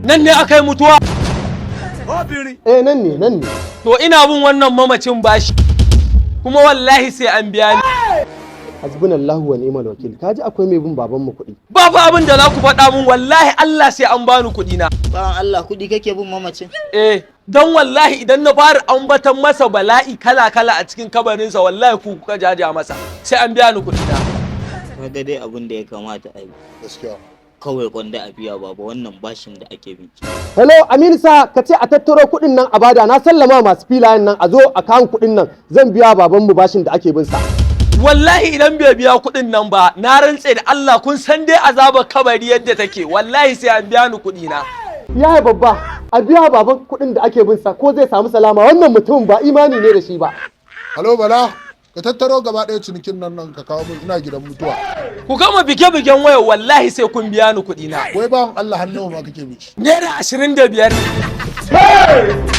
Nan ne aka yi mutuwa? Eh, nan ne, nan ne. To, ina bin wannan mamacin bashi. Kuma wallahi sai an biya ni. Hasbunallahu wa ni'mal wakil. Kaji akwai mai bin baban mu kuɗi. Babu abin da za ku faɗa min, wallahi Allah sai an bani kuɗi na. Bawan Allah, kuɗi kake bin mamacin? Eh, don wallahi idan na fara ambatan masa bala'i kala-kala a cikin kabarinsa, wallahi ku kuka jaja masa. Sai an biya ni kuɗi na. Kaga dai abin da ya kamata a yi. Gaskiya. Kawai gwanda a biya baba wannan bashin da ake bin shi. Hello, Aminu, sa ka ce a tattaro kuɗin nan a bada. Na sallama masu filayen nan, a zo a kawo kuɗin nan, zan biya baban mu bashin da ake bin sa. Wallahi idan bai biya kuɗin nan ba, na rantse da Allah, kun san dai azabar kabari yadda take, wallahi sai an biya ni kuɗi na. Yaya babba, a biya baban kuɗin da ake bin sa ko zai samu salama. Wannan mutumin ba imani ne da shi ba. Hello Bala, ka tattaro gaba ɗaya cinikin nan nan ka kawo min, ina gidan mutuwa. Ku gama bige-bigen waya, wallahi sai kun biya ni kuɗi na. Wai bawan Allah, hannu ma kake bi shi? ₦25 ne.